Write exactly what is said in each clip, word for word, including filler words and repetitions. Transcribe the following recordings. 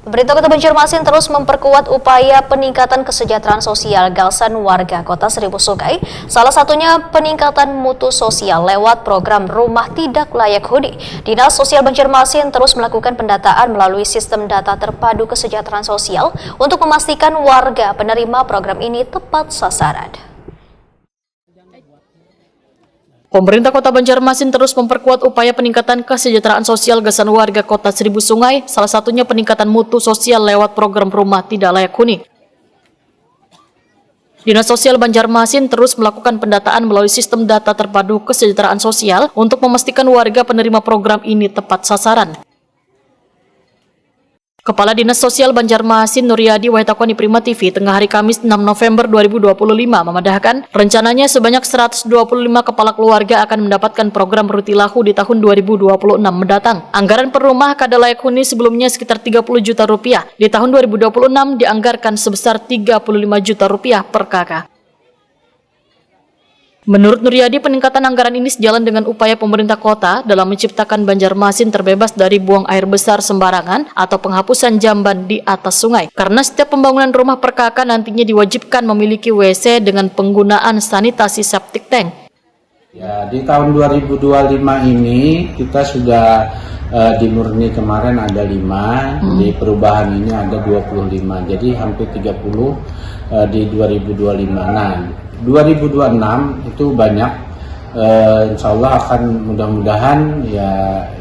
Pemerintah Kota Banjarmasin terus memperkuat upaya peningkatan kesejahteraan sosial gasan warga Kota Seribu Sungai, salah satunya peningkatan mutu sosial lewat program Rumah Tidak Layak Huni. Dinas Sosial Banjarmasin terus melakukan pendataan melalui sistem data terpadu kesejahteraan sosial untuk memastikan warga penerima program ini tepat sasaran. Pemerintah Kota Banjarmasin terus memperkuat upaya peningkatan kesejahteraan sosial gasan warga Kota Seribu Sungai, salah satunya peningkatan mutu sosial lewat program Rumah Tidak Layak Huni. Dinas Sosial Banjarmasin terus melakukan pendataan melalui sistem data terpadu kesejahteraan sosial untuk memastikan warga penerima program ini tepat sasaran. Kepala Dinas Sosial Banjarmasin Nuryadi wayah takuni Prima T V tengah hari Kamis enam November dua ribu dua puluh lima memadahkan, rencananya sebanyak seratus dua puluh lima kepala keluarga akan mendapatkan program Ruti Lahu di tahun dua ribu dua puluh enam mendatang. Anggaran per rumah kada layak huni sebelumnya sekitar tiga puluh juta rupiah, di tahun dua ribu dua puluh enam dianggarkan sebesar tiga puluh lima juta rupiah per K K. Menurut Nuryadi, peningkatan anggaran ini sejalan dengan upaya pemerintah kota dalam menciptakan Banjarmasin terbebas dari buang air besar sembarangan atau penghapusan jamban di atas sungai. Karena setiap pembangunan rumah per K K nantinya diwajibkan memiliki W C dengan penggunaan sanitasi septic tank. Ya, di tahun dua ribu dua puluh lima ini kita sudah, eh, di Murni kemarin ada lima, di perubahan ini ada dua puluh lima. Jadi hampir tiga puluh, eh, di dua ribu dua puluh lima. Nah, dua ribu dua puluh enam itu banyak, eh, insya Allah akan, mudah-mudahan ya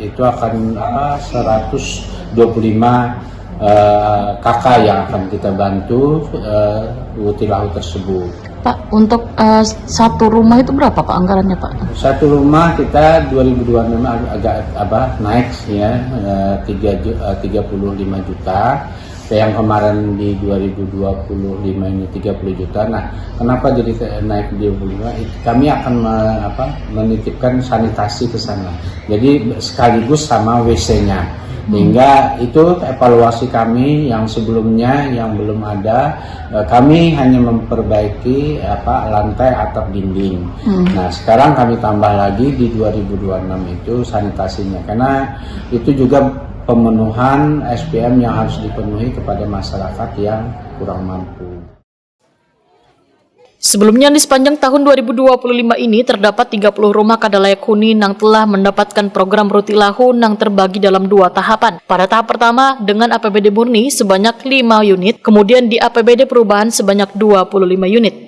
itu akan apa, seratus dua puluh lima, eh, K K yang akan kita bantu, eh, Ruti Lahu tersebut. Pak, untuk, eh, satu rumah itu berapa, Pak, anggarannya, Pak? Satu rumah kita dua ribu dua puluh enam ag-, agak apa, naik ya, eh, tiga ju-, eh, tiga puluh lima juta. Yang kemarin di dua ribu dua puluh lima ini tiga puluh juta. Nah, kenapa jadi te-, naik dua puluh lima? Kami akan me-, apa, menitipkan sanitasi ke sana. Jadi sekaligus sama W C-nya. Sehingga itu evaluasi kami yang sebelumnya yang belum ada, eh, kami hanya memperbaiki apa, lantai, atap, dinding. Nah, sekarang kami tambah lagi di dua ribu dua puluh enam itu sanitasinya. Karena itu juga pemenuhan S P M yang harus dipenuhi kepada masyarakat yang kurang mampu. Sebelumnya, di sepanjang tahun dua ribu dua puluh lima ini terdapat tiga puluh rumah kada layak huni nang telah mendapatkan program Ruti Lahu nang terbagi dalam dua tahapan. Pada tahap pertama, dengan A P B D murni sebanyak lima unit, kemudian di A P B D perubahan sebanyak dua puluh lima unit.